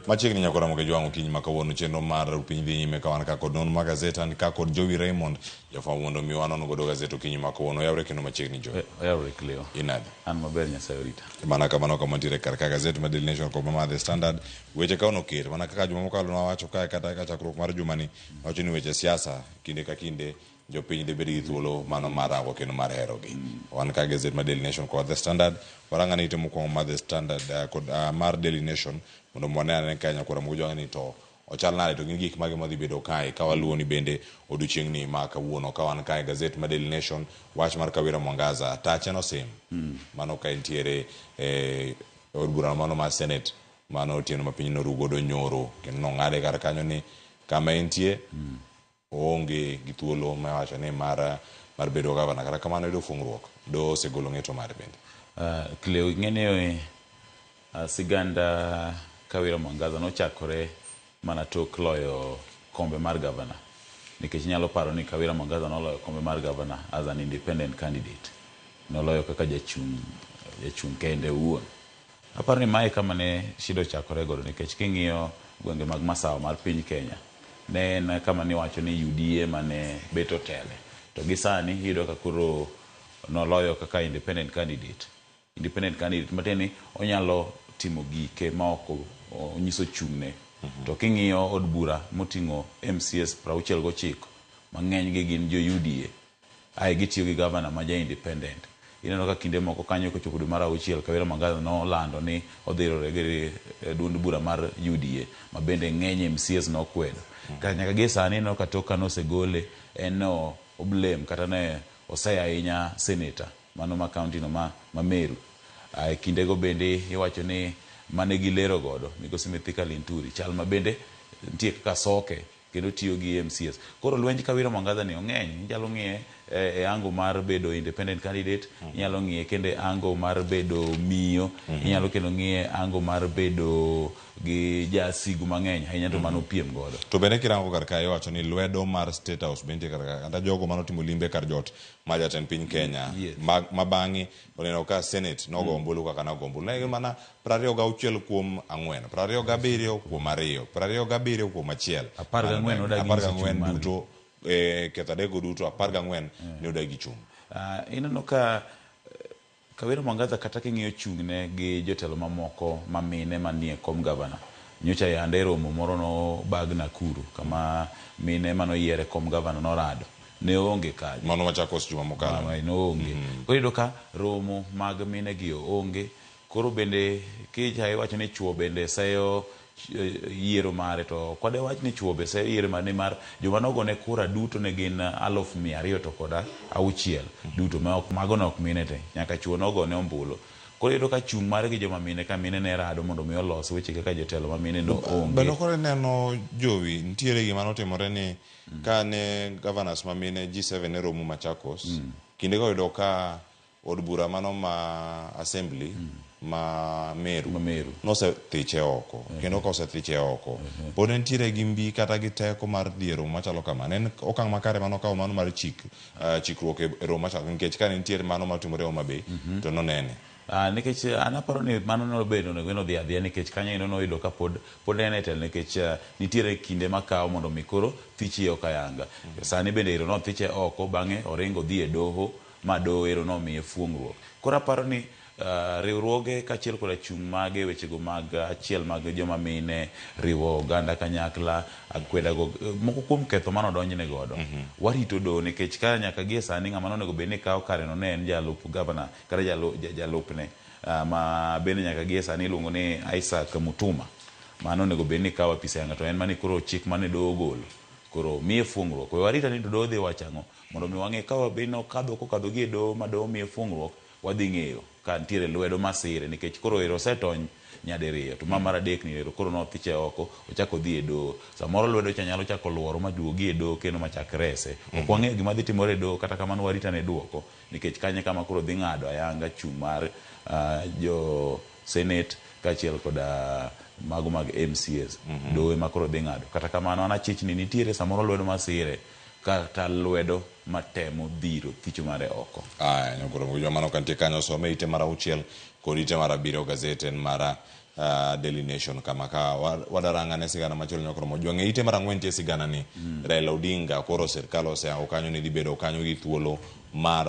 Machiegni nyaka Ramogi Jwang' okinyi ma kawuono chenro mar piny dhi nyime ka wan ka kod non mar gazet an ka kod Jowi Raymond jafwambo mondo mi wanon godo gazet okinyi ma kawuono. Oyawre kendo machiegni Jowi. Oyawre Cleo. Inade? An maber Nyasaye orita. Mana kamano kama ntiere kar ka gazet mar Daily Nation kod mar The Standard weche ka onoket mana kaka juma mokalo nawacho kae kata ka chakruok mar jumani wacho ni weche siasa kinde ka kinde jopiny dhi bed gi thuolo mano mar rango kendo mar herogi. Wan ka gazet mar Daily Nation kod The Standard warang'ane ite mokwongo mar The Standard kod mar Daily Nation mondo wane ane ka nyakwar Ramogi Jwang' ni to ochal nade to gin gik mage madhi bedo kae ka waluwo ni bende odiochieng'ni ma kawuono ka wan kae gazet mar Daily Nation wach mar Kawira Mwangaza tache nosim mano ka entiere e od bura mano mar Senate mano otieno ma piny noru godo nyoro kendo nong'ade kar kanyo ni kama entie oonge gi thuolo mar wacho ni mar mar bedo gavana kata kamano yudo fungruok do osegolo ng'eto mare bende. Cleo ing'eni siganda Kawira Mwangaza nochakore mana tok loyo kombe mar gavana nikech inyalo paro ni Kawira Mwangaza noloyo kombe mar gavana as an independent candidate noloyo kaka jachung' jachung' kende owuon. Aparo ni mae kama ne shida ochakore godo nikech king'iyo gwenge mag masawa mar piny Kenya ne en kama niwacho ni UDA mane bet otele to gi sani iyudo ka koro noloyo kaka independent candidate. Independent candidate matiende ni onyalo timo gike ma ok onyiso chung'ne. To king'iyo od bura moting'o MCAs 69 mang'eny gi gin jo UDA ae gitiyo gi gavana ma ja independent. Ineno ka kinde moko kanyo kochopo dwe mar auchiel Kawira Mwangaza nolando ni odhi riwore gi duond bura mar UDA ma bende ng'eny MCAs nokwedo. Ka nyaka gie sani ineno ka tok ka nosegole en no oblame kata ne oseyo ahinya senator mano ma county no ma Meru. E kindego bende iwacho ni mane gilero godo migosi Mithika Linturi chal ma bende nitie kaka soke kendo tiyo gi MCAs. Koro lwenj Kawira Mwangaza ni ong'eny, inyalo ng'iye e ango mar bedo independent candidate, inyalo ng'iye kendo e ango mar bedo miyo, inyalo kendo ng'iye e ango mar bedo gi jasigu mang'eny ahinya to mano piem godo. To bende kirango kar kae iwacho ni lwedo mar State House be nitie kar ka kata jogo manotimo limbe kar jot mar jatend piny Kenya ma bang'e oneno ka Senate nogo ombulu kaka nogo ombulu. Ne gin mana 26 kuom 4, 27 kuom 2, 27 kuom 1. 14 odagi nyiso chung' 14 margi. duto ketho adekgo duto 14 ne odagi chung'. Ineno ka Kawira Mwangaza kata king'iyo chung'ne gi jotelo mamoko ma mine manie kom gavana. Nyocha yande e romo moro nobag Nakuru kama mine manoyier e kom gavana norado. Ne oonge kanyo. Mano Machakos juma mokalo. Ne oonge. Koro iyudo ka romo mag mine gi oonge. Koro bende kicha iwacho ni chuo bende seyo yiero mare to ok wadewach ni chuo be seyo yiero mare nimar joma nogone kura duto ne gin 206,000 duto ma ok mago ne ok mine te nyaka chuo nogone ombulu. Koro iyudo ka chung' mare gi joma mine ka mine ne rado mondo mi olos weche kaka jotelo ma mine no onge. Bende koro ineno Jowi nitiere gima notimore ni kane governors ma mine G7 ne romo Machakos kinde go oyudo ka od bura mano ma assembly ma Meru, Ma Meru. nosethiche oko kendo ka osethiche oko pod nitiere gi mbi kata gi teko mar dhi e romo machalo kama. Ne en okang' makare manokawo mano mar chikruok e romo machalo nikech ka ne nitiere mano matimore Homa Bay to nonene. Nikech an aparo ni mano nobedo onego ni odhi adhiya nikech kanyo endo noyudo ka pod pod en e telo nikech nitiere kinde makawo mondo mi koro thichi ok ayanga. Sani bende ero nothiche oko bang'e oringo odhi e doho ma doho ero nomiye fuong'ruok. Koro aparo ni riwruoge kaachiel koda chung' mage e wechego mag achiel mag joma mine, riwo oganda kanyakla, akwedago, moko kuom ketho mane odonjne godo. Warito doho nikech ka nyaka gie sani ng'ama nonego bed ni kawo kareno ne en jalup gavana kata jalupne ma bende nyaka gie sani iluongo ni Isaac Mutuma mano onego bed ni kawo apis ayanga to en mani koro chik mane doho ogolo koro miye fuong'ruok. We warit ane to doho dhi wacho ang'o mondo mi wang'e ka bed ni okadho kokadho gi e doho ma doho miye fuong'ruok wadhi ng'eyo ka nitiere lwedo masire nikech koro ero osetony nyadiriyo to ma mar adek ni ero koro nothiche oko ochako odhi e doho. Samoro lwedo cha nyalo chako luoro maduogi e doho kendo machak rese. Ok wang'eyo gima dhi timore e doho kata kamano warit ane duoko nikech kanyo e kama koro dhi ng'ado ayanga chung' mar jo Senate kaachiel koda mago mag MCAs. Doho ema koro dhi ng'ado. Kata kamano an achich ni nitiere samoro lwedo masire kata lwedo matemo dhiro thicho mare oko. Aya, nyakoro mano kantie kanyo some ite mar 6 kod ite mar 7 gazet en mar Daily Nation kama ka wadarang'ane sigana machielo nyakoro mojwang' e ite mar ang'wen nitie sigana ni Raila Odinga koro sirkal oseyango kanyo ni dhi bedo kanyo gi thuolo mar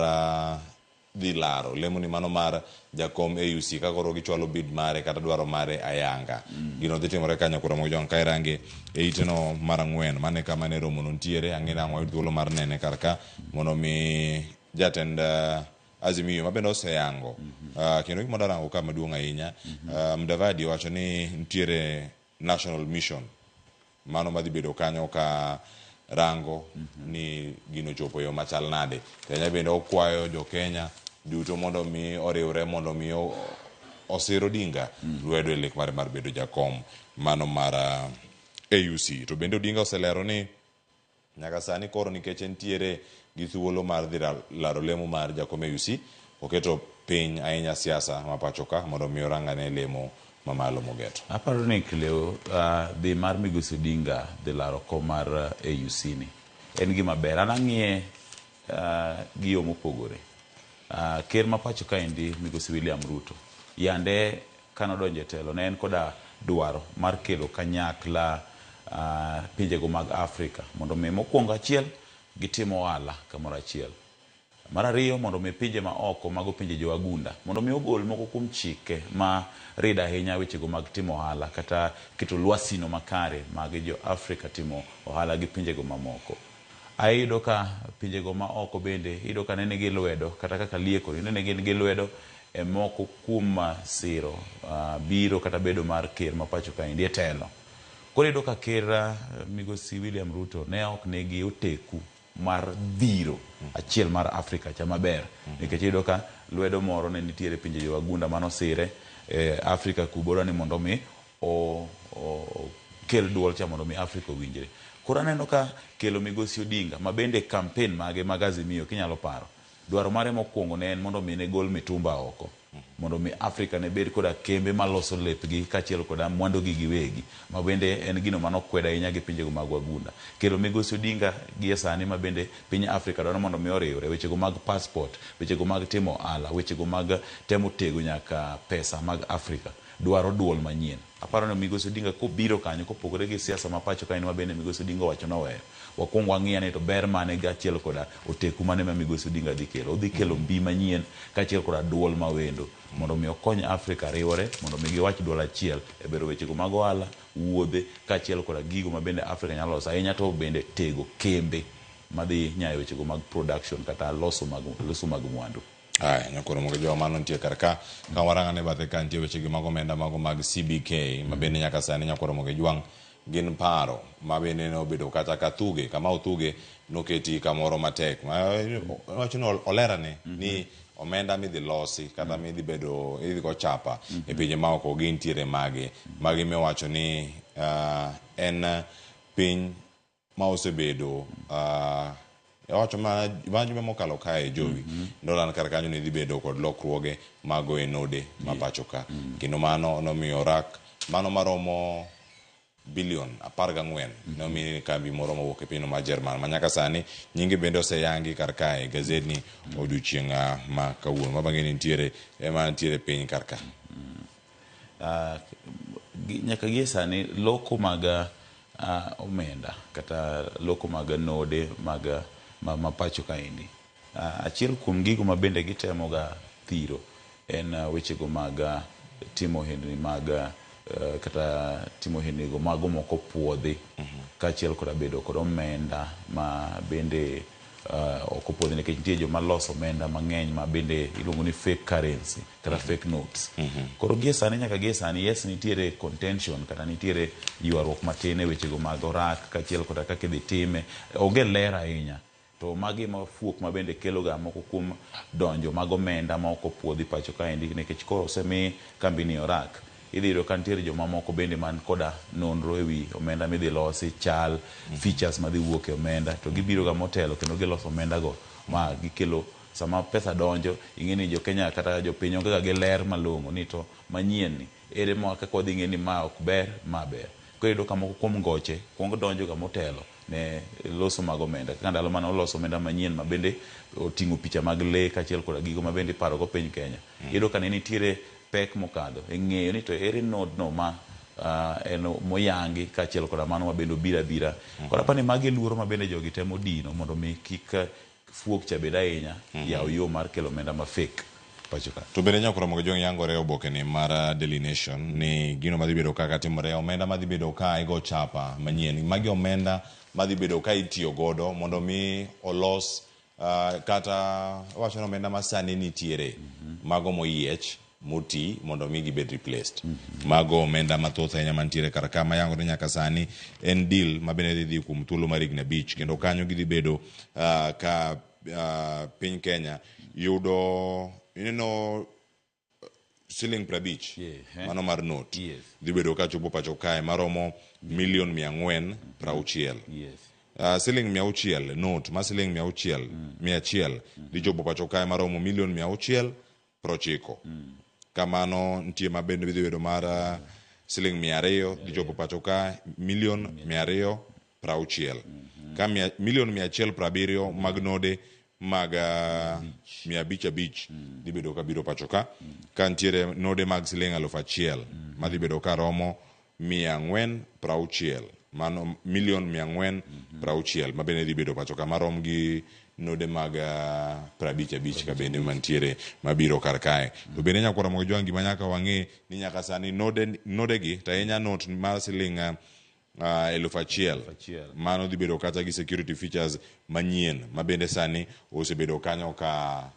dhi laro lemo ni mano mar jakom AUC ka koro gichwalo bid mare kata dwaro mare ayanga. Gino dhi timore kanyo koro mojwang' ka irange e iteno mar ang'wen mane kama ne romo no nitiere ang'e ni ang' wayud thuolo mar nene kar ka mondo mi jatend Azimio ma bende oseyango kendo gima darango ka maduong' ahinya Mudavadi owacho ni nitiere national mission mano madhi bedo kanyo ka rango ni gino chopo e yo machal nade. Kenya bende okwayo jo Kenya duto mondo mi oriwre mondo mi osir Odinga lwedo e lek mare mar bedo jakom mano mar AUC. To bende Odinga oselero ni nyaka sani koro nikech entiere gi thuolo mar dhi laro lemo mar jakom AUC, oketo piny ahinya siasa ma pacho ka mondo mi orangane lemo mamalo mogeto. Aparo ni Cleo, dhi mar Migosi Odinga dhi laro kom mar AUC ni en gima ber. An ang'iye gi yo mopogore. Ker ma pacho kaendi Migosi William Ruto yande kanodonjo e telo ne en koda dwaro mar kelo kanyakla pinjego mag Afrika mondo mi mokwongo achiel gitim ohala kamoro achiel. Mar ariyo mondo mi pinje ma oko mago pinje jo wagunda mondo mi ogol moko kuom chike ma rido ahinya wechego mag timo ohala kata keto lwasino makare mag jo Afrika timo ohala gi pinjego mamoko. Iyudo ka pinjego ma oko bende iyudo ka nene gi lwedo kata kaka lieko ni nene gin gi lwedo e moko kuom siro biro kata bedo mar ker ma pacho kaendi e telo. Koro iyudo ka ker Migosi William Ruto ne ok nigi oteku mar dhiro achiel mar Afrika cha maber nikech iyudo ka lwedo moro ne nitiere pinje jo wagunda manosire Afrika kubora ni mondo mi kel duol cha mondo mi Afrika owinjre. Koro aneno ka kelo Migosi Odinga ma bende campaign mage mag Azimio kinyalo paro dwaro mare mokwongo ne en mondo mi ne gol mitumba oko mondo mi Afrika ne bed koda kembe maloso lepgi kaachiel koda mwandugi giwegi ma bende en gino manokwed ahinya gi pinjego mag wagunda. Kelo Migosi Odinga gie sani ma bende piny Afrika dwaro mondo mi oriwre wechego mag passport, wechego mag timo ohala, wechego mag temo tego nyaka pesa mag Afrika dwaro duol manyien. Aparo ni Migosi Odinga kobiro kanyo kopogore gi siasa ma pacho kaendi ma bende Migosi Odinga owacho noweyo. Wakwong wang'i ane to ber mane kaachiel koda oteku mane ma Migosi Odinga dhi kelo. Odhi kelo mbi manyien kaachiel koda duol mawendo mondo mi okony Afrika riwore mondo mi giwach duol achiel e bero wechego mag ohala, wuodhe kaachiel koda gigo ma bende Afrika nyalo loso. Ahinya to bende tego kembe madhi nyayo wechego mag production kata loso mag mwandu. Aya, nyakoro mogo jowa mano nitie kar ka ka warang'ane bathe ka nitie weche gi mag omenda mago mag CBK ma bende nyaka sani nyakoro mogo jwang' gin paro ma bende nobedo kata ka thuge kama othuge noketi kamoro matek wacho ni olerane ni omenda midhi losi kata midhi bedo idhi go chapa e pinje maoko gintiere mage magi miwacho ni en piny ma osebedo owacho ma juma mokalo kae Jowi noland kar kanyo ni dhi bedo kod lokruoge mago e node ma pacho ka kendo mano nomiyo rak mano maromo bilion 14 nomi kambi moro mowuok e pinyno mar Jerman ma nyaka sani nyinge bende oseyangi kar kae gazetni odiochieng' ma kawuono ma bang'e nitiere ema nitiere piny kar ka. Nyaka gie sani loko mag omenda kata loko mag node mag ma pacho kaendi achiel kuom gigo ma bende gitemo ga thiro en wechego mag timo ohendni mag kata timo ohendni go mago moko puodhi kaachiel koda bedo kod omenda ma bende ok opuodhi nikech nitie joma loso omenda mang'eny ma bende iluongo ni fake currency kata fake notes. Koro gie sani nyaka gie sani yes nitiere contention kata nitiere ywaruok matin e wechego mag orak kaachiel koda kaka idhi time onge ler ahinya. To magi ma fuok ma bende kelo ga moko kuom donjo mag omenda ma ok opuodhi pacho kaendi nikech koro osemi kambi ni orak idhi yudo ka nitiere joma moko bende man koda nonro ewi omenda midhi losi chal features madhi wuok e omenda to gibiro ga motelo kendo giloso omenda go ma gikelo sama pesa donjo ing'e ni jo Kenya kata jopiny onge ga gi ler malong'o ni to manyien ni ere ma kaka wadhi ng'e ni ma ok ber ma ber. Koro iyudo ka moko kuom ngoche kuongo donjo ga motelo ne loso mag omenda kaka ndalo mane oloso omenda manyien ma bende oting'o picha mag lee kaachiel koda gigo ma bende iparo go piny Kenya. Iyudo ka ne nitiere pek mokadho e ng'eyo ni to ere node no ma en moyangi kaachiel koda mano ma bende obiro abira. Koro apani magi e luoro ma bende jogi temo dino mondo mi kik fuok cha bed ahinya yaw yo mar kelo omenda ma fake pacho ka. To bende nyaka Ramogi Jwang' yangore e oboke ni mar Daily Nation ni gino madhi bedo kaka timore omenda madhi bedo ka igo chapa manyien magi omenda madhi bedo ka itiyo godo mondo mi olos kata wacho ni omenda ma sani nitiere mago moyiech moti mondo mi gibed replaced. Mago omenda mathoth ahinya mantiere kar ka mayangore nyaka sani en deal ma bende dhi dhi kuom thuolo mar higni abich kendo kanyo gidhi bedo ka piny Kenya yudo ineno siling 50 mano mar note dhi bedo ka chopo pacho kae maromo milion 460. Siling 600 note ma siling 600 100 dhi chopo pacho kae maromo milion 690. Kamano nitie ma bende dhi bedo mar siling 200 dhi chopo pacho ka milion 260. Ka milion 170 mag node mag 500 dhi bedo ka biro pacho ka. Ka nitiere node mag siling 1000 madhi bedo ka romo 460 mano milion 460 ma bende dhi bedo pacho ka marom gi node mag 55 ka bende mantiere mabiro kar kae. To bende nyaka Ramogi Jwang' gima nyaka wang'e ni nyaka sani node gi to ahinya note mar siling 1000 mano dhi bedo kata gi security features manyien ma bende sani osebedo kanyo ka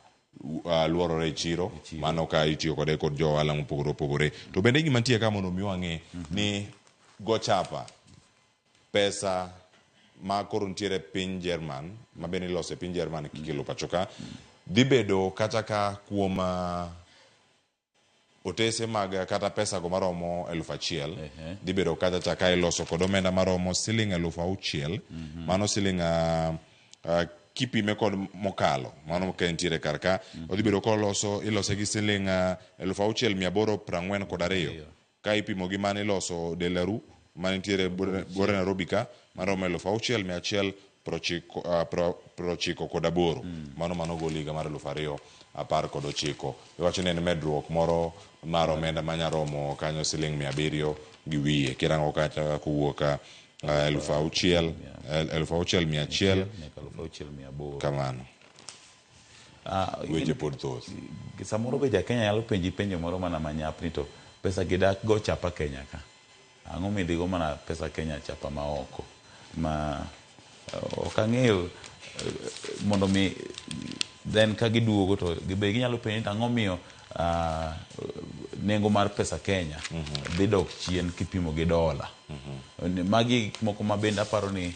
luorore e chiro mano ka itiyo kode kod jo ohala mopogore opogore. To bende gima nitie ka mondo mi wang'e ni go chapa pesa ma koro nitiere piny Jerman ma bende iloso e piny Jerman kikelo pacho ka dhi bedo kata ka kuom otese mag kata pesa go maromo 1000 dhi bedo kata cha ka iloso kod omenda maromo siling 6000 mano siling kipime kod mokalo mano ka entiere kar ka odhi bedo koloso ilose gi siling 6842 ka ipimo gi mane iloso Delaru manitiere bore Nairobi ka maromo 6198 mano gol higa mar 2019. Iwacho ni en medruok moro mar omenda manyaromo kanyo siling 700 gi wiye kirango kata kowuok 6100 nyaka 6800 kamano. Weche pod thoth. Samoro be ja Kenya nyalo penji penjo moro mana manyap ni to pesa gi dak go chapa Kenya ka. Ang'o midhigo mana pesa Kenya chapa ma oko ma ok ang'eyo mondo mi then ka giduogo to be ginyalo penjo ni ang'o miyo nengo mar pesa Kenya dhi dok chien kipimo gi dola. Magi gik moko ma bende aparo ni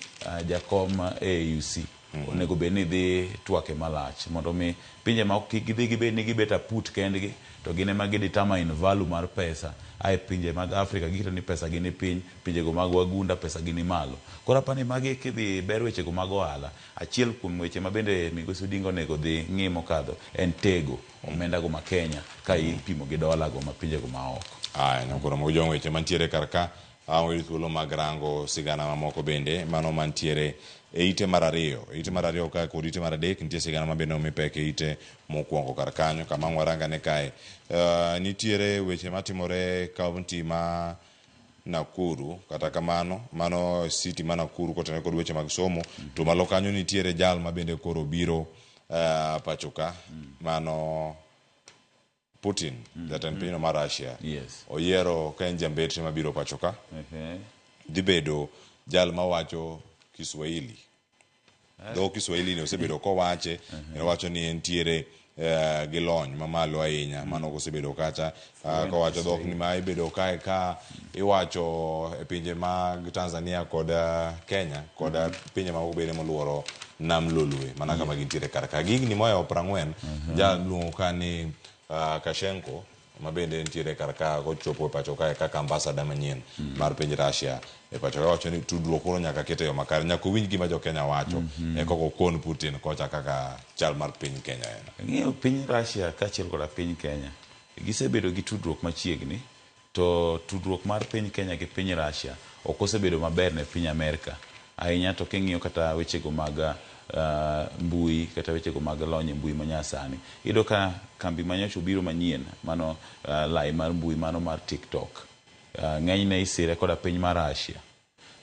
jakom AUC onego bed ni dhi twake malach mondo mi pinje ma kik gidhi gibed ni gibet aput kendgi to gin ema gi determine value mar pesa ae pinje mag Afrika giketo ni pesa gi ni piny, pinjego mag wagunda pesa gi ni malo. Koro apani magi kidhi ber wechego mag ohala, achiel kuom weche ma bende Migosi Odinga onego dhi ng'i mokadho en tego omenda go ma Kenya ka ipimo gi dola go ma pinjego ma oko. Aya, nyakoro mojong weche mantiere kar ka awuoyo thuolo mag rango sigana mamoko bende mano mantiere e ite mar ariyo. E ite mar ariyo ka kod ite mar adek nitie sigana ma bende omi pek e ite mokwongo kar kanyo kama ang' warangane kae. Nitiere weche matimore kaunti ma Nakuru, kata kamano mano city ma Nakuru kotenore kod weche mag somo. To malo kanyo nitiere jal ma bende koro biro pacho ka mano Putin, jatend pinyno mar Russia. Oyiero ka en jambetre mabiro pacho ka. Dhi bedo jal mawacho Kiswahili. Dho Kiswahili ni osebedo kowache, owacho ni entiere gi lony mamalo ahinya. Mano osebedo kacha kowacho dhok ni ma ibedo kae ka iwacho e pinje mag Tanzania kod Kenya kod pinje mamoko bende moluoro nam Lolwe mana kama gintiere kar ka. Gi higni mohewo 40, jal miluongo ka ni Kashenko ma bende nitiere kar ka kochopo e pacho kae kaka ambassador manyien mar piny Russia e pacho ka wacho ni tudruok koro nyaka ket e yo makare, nyaka owinj gima jo Kenya wacho eka okon Putin kocha kaka chal mar piny Kenya en. Ing'eyo piny Russia kaachiel koda piny Kenya gisebedo gi tudruok machiegni to tudruok mar piny Kenya gi piny Russia ok osebedo maber ne piny Amerka ahinya to king'iyo kata wechego mag Mbui kata wechego mag lony e mbui manyasani. Iyudo ka kambi manyocha obiro manyien mano lai mar mbui mano mar TikTok. Ng'enyne isire koda piny mar Russia.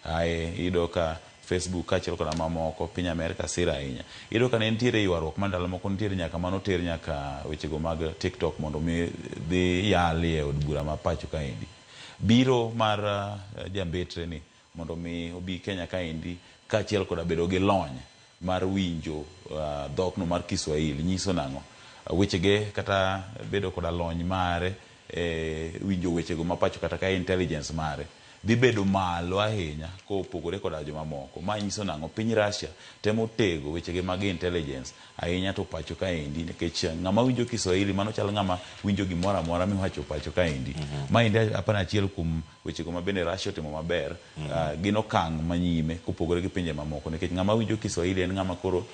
Ae iyudo ka Facebook kaachiel koda mamoko piny Amerka sire ahinya. Iyudo ka ne nitiere ywaruok ma ndalo moko nitiere nyaka manoter nyaka wechego mag TikTok mondo mi dhi yalie e od bura ma pacho kaendi. Biro mar jambetre ni mondo mi obi Kenya kaendi kaachiel koda bedo gi lony mar winjo dhokno mar Kiswahili nyiso nang'o? Wechege kata bedo koda lony mare e winjo wechego ma pacho kata ka intelligence mare dhi bedo malo ahinya kopogore koda jomamoko. Ma nyiso nang'o? Piny Russia temo tego wechege mag intelligence ahinya to pacho kaendi nikech ng'ama winjo Kiswahili mano chal ng'ama winjo gimoro amora miwacho pacho kaendi. Maendi apani achiel kuom wechego ma bende Russia otimo maber gin okang' manyime kopogore gi pinje mamoko nikech ng'ama winjo Kiswahili en ng'ama koro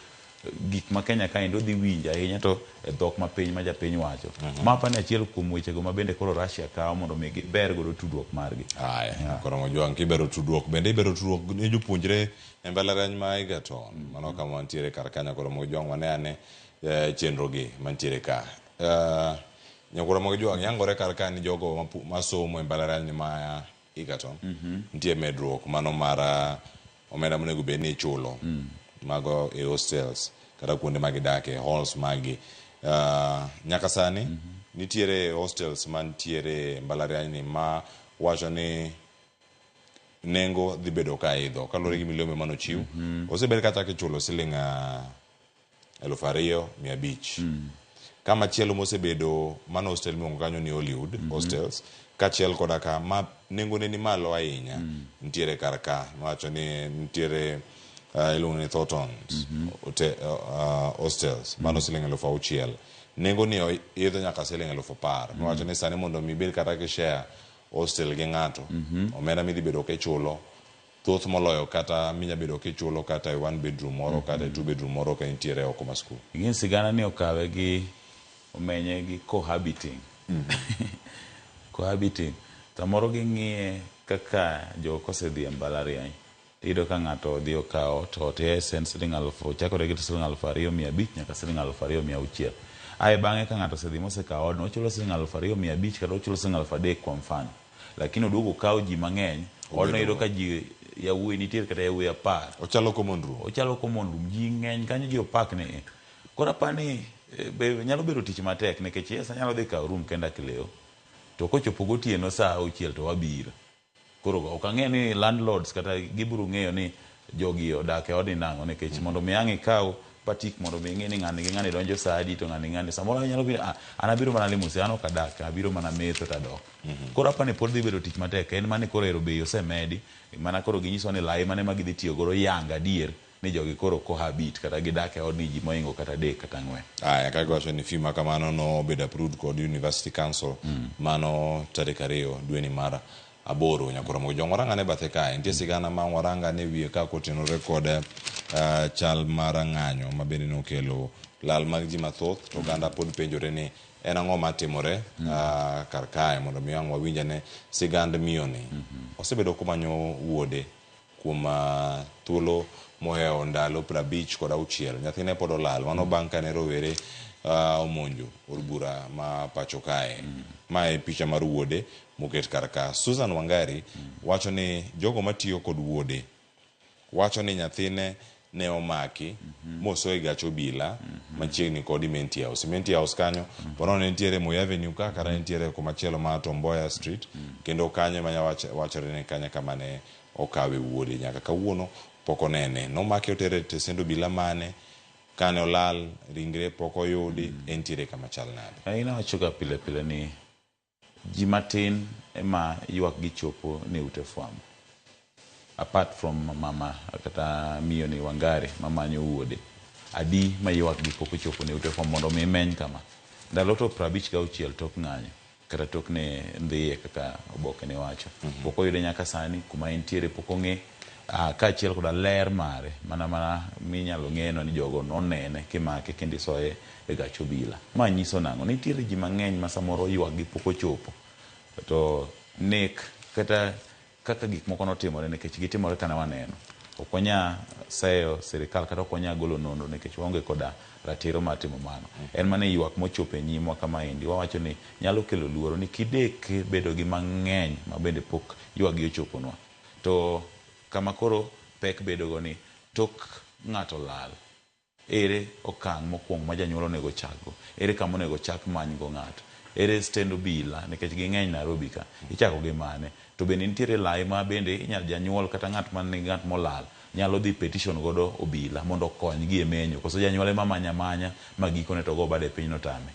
gik ma Kenya kaendi odhi winjo ahinya to e dhok ma piny ma japiny wacho. Ma apani achiel kuom wechego ma bende koro Russia kawo mondo mi giber godo tudruok margi. Aya, koro Mojwang' kibero tudruok bende ibero tudruok ne jopuonjre e mbalariany ma Egerton. Mano kama wantiere kar kanyo koro Mojwang' wane ane chenro gi mantiere ka. Nyakoro Mojwang' yangore kar ka ni jogo masomo e mbalariany ma Egerton nitie medruok mano mar omenda monego bed ni ichulo mago e hostels kata kuonde ma gidake halls maggi. Nyaka sani nitiere hostels mantiere e mbalariany ni ma wacho ni nengo dhi bedo ka idho kaluwore gi milome manochiw. Osebed kata kichulo siling 2500. Kamachielo mosebedo mano hostel miluongo kanyo ni Hollywood Hostels kaachiel koda ka ma nengone ni malo ahinya nitiere kar ka wacho ni nitiere iluongo ni Thorntons Hostels mano siling 6000. Nengo ni oidho nyaka siling 10000. Miwacho ni sani mondo mi ibed kata ki share hostel gi ng'ato omenda midhi bedo kichulo thoth moloyo kata minya bedo kichulo kata e one bedroom moro kata e two bedroom moro ka intiere oko ma skul. Ing'e sigana ni okawe gi omenye gi cohabiting. Cohabiting. Samoro ging'iye kaka jok osedhi e mbalariany. Tiyudo ka ng'ato odhi okawo ot, ot yes en siling alufu, chakore gi siling 2500 nyaka siling 2600. Ae bang'e ka ng'ato osedhi mosekawo odno, ochulo siling 2500 kata ochulo siling 3000 kwa mfano. Lakini oduogo okawo ji mang'eny, odno iyudo ka ji yawuoyi nitiere kata yawuoyi 10. Ochalo common room. Ochalo common room. Ji ng'eny kanyo ji opak ni. Koro apani be nyalo bedo tich matek nikech yes anyalo dhi kawo room kenda Cleo. To kochopo gotieno saa 6 to wabiro. Koro ok ang'e ni landlords kata gibiro ng'eyo ni jogi odak e odni nang'o nikech mondo mi ang' ikaw patik mondo mi ing'e ni ng'ani gi ng'ani donjo saa adi to ng'ani gi ng'ani samoro inyalo biro an abiro mana limo an ok adak abiro mana metho to adok. Koro apani pod dhi bedo tich matek en mana ni koro ero bei osemedi mana koro ginyisowa ni lai mane ma gidhi tiyo godo yang adier ni jogi koro cohabit kata gidak e odni ji mohingo kata 3 kata 4. Aya, kaka iwacho ni fee ma kamano nobedo approved kod University Council mano tarik 2 dweni mar 8 nyakoro Mojwang' waranga ne bathe kae nitie sigana ma waranga ne wiye ka kotenore kod chal mar ng'anyo ma bende nokelo lal mag ji mathoth to oganda pod penjore ni en ang'o matimore kar kae mondo mi ang' wawinj ane sigand miyo ni. Osebedo komanyo wuode kuom thuolo mohewo ndalo 56. Nyathine pod olal. Mano bang' kane rowere omonjo od bura ma pacho kae. Ma e picha mar wuode moket kar ka. Susan Wangari wacho ni jogo matiyo kod wuode wacho ni nyathine ne omaki mosoe e gach obila machiegni kod Imenti House. Imenti House kanyo ponono ne nitiere Moi Avenue ka kata nitiere kumachielo mar Tom Mboya Street kendo kanyo ema wachore ni kanyo kama ne okawe wuode nyaka kawuono pok onene. Nomake otere e tesend obila mane kane olal ringre pok oyudi entiere kama chal nade. In awachoga pile pile ni ji matin ema ywak gi chopo ne ute fwambo. Apart from mama kata miyo ni Wangari mamanyo wuode, adi ma ywak gi pok ochopo ne ute fwambo mondo mi meny kama. Ndalo to 56 tok ng'anyo kata tok ne ndhiye kaka oboke ne wacho. Pok oyude nyaka sani kuma entiere pok ong'e kaachiel koda ler mare mana minyalo ng'eno ni jogo nonene kimake kendo isoye e gach obila. Ma nyiso nang'o? Nitiere ji mang'eny ma samoro ywak gi pok ochopo to nek kata kaka gik moko notimore nikech gitimore kane waneno. Ok wanya seyo sirikal kata ok wanyal golo nonro nikech waonge koda ratiro mar timo mano. En mana e ywak mochopo e nyimwa kamaendi wawacho ni nyalo kelo luoro ni kidek bedo gi mang'eny ma bende pok ywakgi ochoponwa. To kama koro pek bedogo ni tok ng'ato lal, ere okang' mokwongo ma janyuol onego ochakgo? Ere kama onego ochak manygo ng'ato? Ere stend obila nikech ging'eny Nairobi ka, ichako gi mane? To bende nitiere lai ma bende inyal janyuol kata ng'at man nigi ng'at molal nyalo dhi petition godo obila mondo okonygi e menyo koso janyuol ema manya amanya ma gikone to go bade piny notame.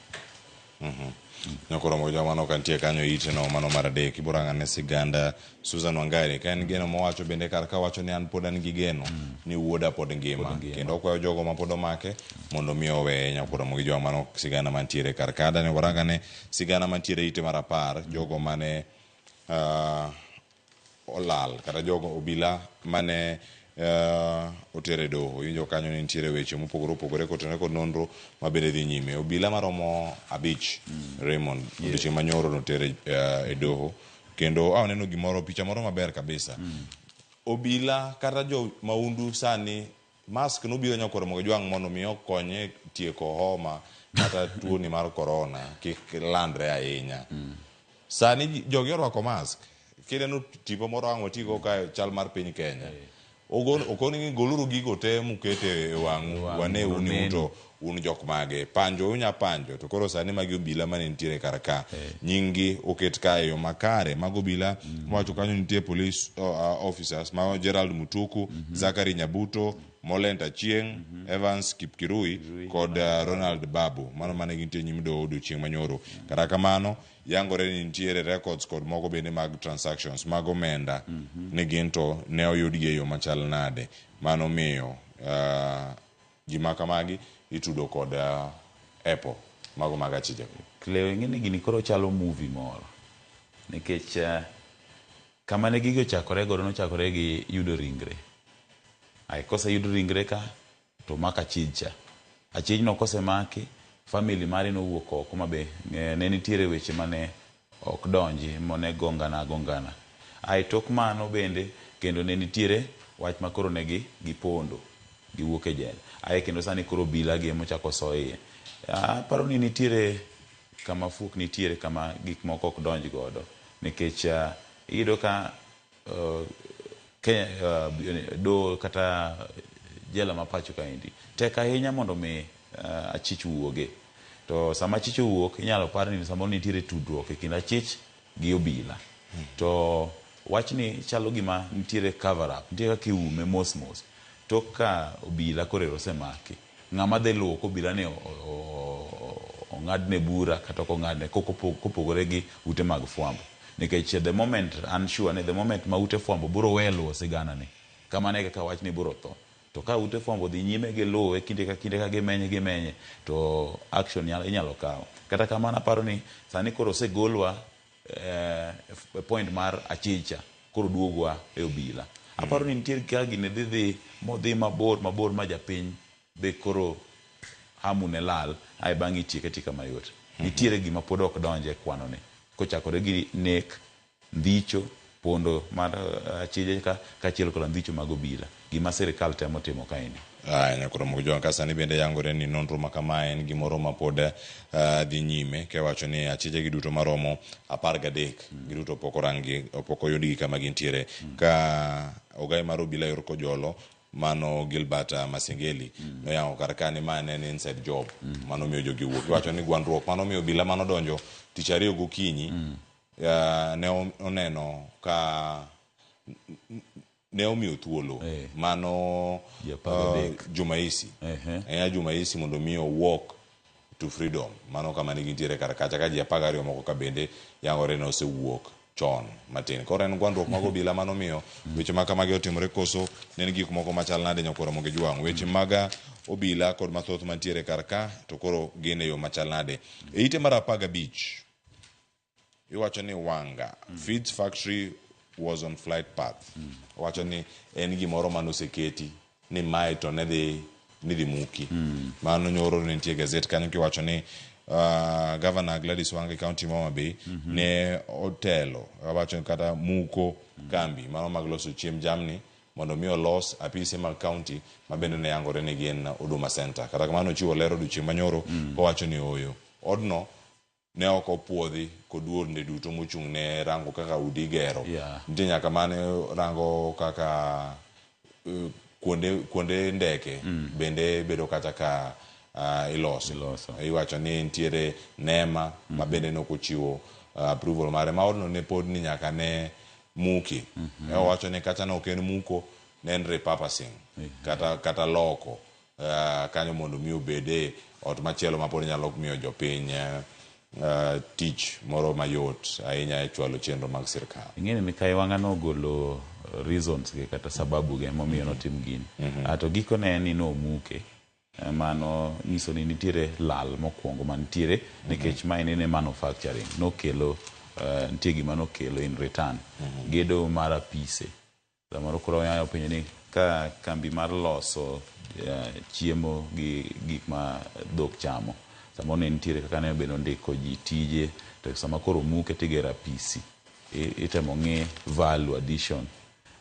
Nyakoromo joma ka nitie kanyo ite no mano mar adek ibiro rang'ane siganda Susan Wangari ka en geno mowacho bende kar ka wacho ni an pod an gi geno ni wuoda pod ngima Pod ngima. kendo okwayo jogo ma pod omake mondo mi oweye nyakoromo gi joma mano sigana mantiere kar ka dani warangane sigana mantiere ite mar 10 jogo mane olal kata jogo obila mane otere doho. Iwinjo kanyo ni nitiere weche mopogore opogore kotenore kod nonro ma bende dhi nyime. Obila maromo 5 Raymond odiochieng' manyoro notere e doho kendo aneno gimoro picha moro maber kabisa. Obila kata jo maundu sani mask nobiro nyakoro mogo jwang' mondo mi okonye tieko homa kata tuoni mar corona kik landre ahinya. Sani jogi orwako mask. Kineno tipo moro ang' watigo ka chal mar piny Kenya. Okoni ni goluru gigo te mukete e wang'u waneu ni uto un jok mage. Panjo unya panjo to koro sani magi obila mane nitiere kar ka. Nying gi oket ka e yo makare. Mago obila mowacho kanyo nitie police officers ma Gerald Mutuku, Zachary Nyabuto, Molent Achieng', Evans Kipkirui kod Ronald Babu. Mano mane gintie nyim doho odiochieng' manyoro. Kata kamano yangore ni nitiere records kod moko bende mag transactions mag omenda ni gin to ne oyudgi e yo machal nade. Mano miyo ji ma kamagi itudo kod Apple mago mag achije. Cleo ing'e ni gini koro chalo movie moro nikech kama ne gigi ochakore godo nochakore gi yudo ringre. Ai koseyud ringre ka to mak achij cha. Achij no kosemaki, family mare nowuok oko mabe ne nitiere weche mane ok donji mane gongana gongana. Ai tok mano bende kendo ne nitiere wach ma koro ne gi gipondo giwuok e jela. Ae kendo sani koro obila gi emochako so iye. Aparo ni nitiere kama fuok nitiere kama gik moko ok donj godo nikech iyudo ka Kenya, doho kata jela ma pacho kaendi tek ahinya mondo mi achich wuoge. To sama achich owuok inyalo par ni samoro nitiere tudruok e kind achich gi obila. To wachni chalo gima nitiere cover up, nitie kaka iume mos mos. Tok ka obila koro osemaki, ng'ama dhi luwo kobila ni ong'adne bura kata ok ong'adne kopogore gi ute mag fwambo. Nikech the moment an sure ni the moment ma ute fwambo biro we luwo sigana ni, kamano e kaka wachni biro tho. To ka ute fwambo dhi nyime gi luwe kinde ka kinde ka gimenye to action inyalo kaw. Kata kamano aparo ni sani koro osegolwa e point mar achicha koro duogwa e obila. Aparo ni nitie kaka gini dhi modhi mabor mabor ma japiny be koro hamu ne lal ae bang'e itieke atika mayot. Nitiere gima pod ok donje e kwano ni kochakore gi nek, ndhicho, pondo mar achije ka kaachiel koda ndhicho mag obila. Gima sirikal temo timo kaendi. Aya nyakoro Mokjwang' ka sani bende yangore ni nonro ma kama en gimoro ma pod dhi nyime kewacho ni achije gi duto maromo 13 giduto pok oranggi pok oyudgi kama gintiere. Ka ogai mar obila yor Kojolo mano Gilbert Masengeli noyango kar ka ni ma ne en inside job mano miyo jogi wuok. Iwacho ni gwandruok mano miyo obila mano donjo tich ariyo gokinyi ne oneno ka ne omiyo thuolo mano Ji 13. Jumaisi Jumaisi mondo mi owuok to freedom mano kama ne gintiere kar kacha ka ji 12 moko ka bende yangore ne osewuok chon matin. Koro en gwandruok mag obila mano miyo weche ma kamagi otimore koso ne en gik moko machal nade nyakwara Mogi Jwang'. Weche mag obila kod mathoth mantiere kar ka to koro gin e yo machal nade. E ite mar 15 iwacho ni Wanga Feeds Factory was on flight path. Owacho ni en gimoro mane oseketi ni mae to ne dhi muki. Mano nyoro ne nitie gazet kanyo kiwacho ni Governor Gladys Wanga e county ma Homa Bay ne otelo wacho kata muko kambi mano mag loso chiemb jamni mondo mi olos apise mag county ma bende ne yangore ni gin Huduma Center. Kata kamano ochiwo ler odiochieng' manyoro kowacho ni ooyo. Odno ne ok opuodhi kod duonde duto mochung' ne rango kaka udi igero. Nitie nyaka mane rango kaka kuonde ndeke bende bedo kata ka iloso. Iwacho ni nitiere NEMA ma bende ne ok ochiwo approval mare ma odno ne pod ni nyaka ne muki. Ne owacho ni kata ne ok en muko, ne en repurposing kata loko kanyo mondo mi obede ot machielo ma pod nyalo miyo jopiny tich moro mayot ahinya e chwalo chenro mag sirkal. Ing'eni Mikai Wanga nogolo reasons ge kata sababu ge momiyo notim gini. To gikone en ni nomuke. Mano nyiso ni nitiere lal mokwongo mantiere nikech mae ne manufacturing nokelo nitie gima nokelo in return. Gedo mar apise. Samoro koro wanyalo penjo ni ka kambi mar loso chiemo gi gik ma dhok chamo samoro ne nitiere kaka ne bedo ndiko ji tije to sama koro muke tigero apisi itemo ng'i value addition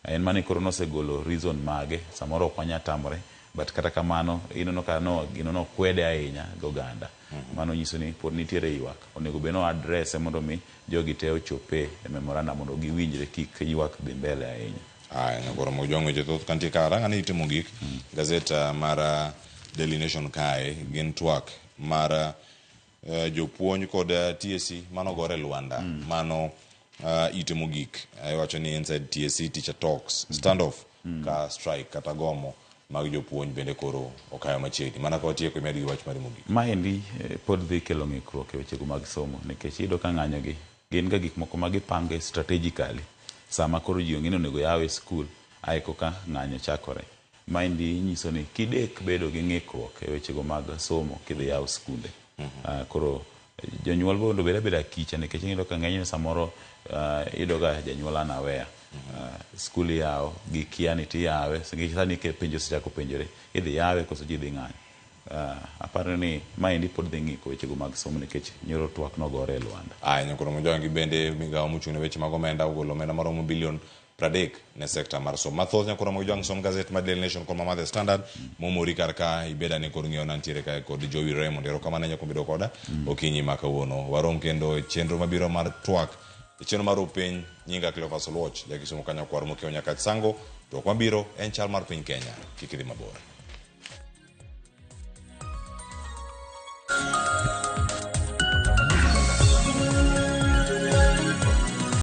en mani koro nosegolo reason mage samoro ok wanya tamore but kata kamano ineno ka no gino nokwede ahinya gi oganda. Mano nyiso ni pod nitiere ywak onego bed no address mondo mi jogi te ochope e memorandum mondo giwinjre kik ywak dhi mbele ahinya. Aya, nyakoro mojwang' weche thoth kantie ka ranga ni itimo gik gazet mar Daily Nation kae gin twak mar jopuonj kod TSC mano gore Luanda mano ite mogik iwacho ni inside TSC teacher talks standoff ka strike kata gomo mag jopuonj bende koro okayo machiegni mana ka watieko imed gi wach mari mogik. Maendi pod dhi kelo ng'ikruok e wechego mag somo nikech iyudo ka ng'anyo gi gin ga gik moko ma gipango strategically sama koro ji ong'e ni onego yawe skul ae koka ng'anyo chakore. Maendi nyiso ni kidek bedo gi ng'ikruok e wechego mag somo kidhi yaw skunde. Koro jonyuol mondo obed abeda kicha nikech iyudo ka ng'enyne samoro iyudo ga janyuol unaware. Skul iyawo gikia ni tiyawe nikech sani penjo osechako penjore idhi yawe koso ji dhi ng'anyo. Aparo ni maendi pod dhi ng'iko wechego mag somo nikech nyoro twak nogore e Luanda. Aya, nyakoro mojwang' gi bende migawo mochung' ne weche mag omenda ogolo omenda maromo bilion 30 ne sekta mar somo. Mathoth nyakoro mojwang' som gazet mar Daily Nation kod ma The Standard momori kar ka ibeda ni kod ng'iewo nantiere kae kod Jowi Raymond. Erokamano ahinya kuom bedo koda okinyi ma kawuono. Warom kendo e chenro mabiro mar twak e chenro mar piny. Nyinga Cleophas Oluoch, jakisumo kanyo kwar mokiewo nyaka Sango. Twak mabiro en chal mar piny Kenya. Kik idhi mabor.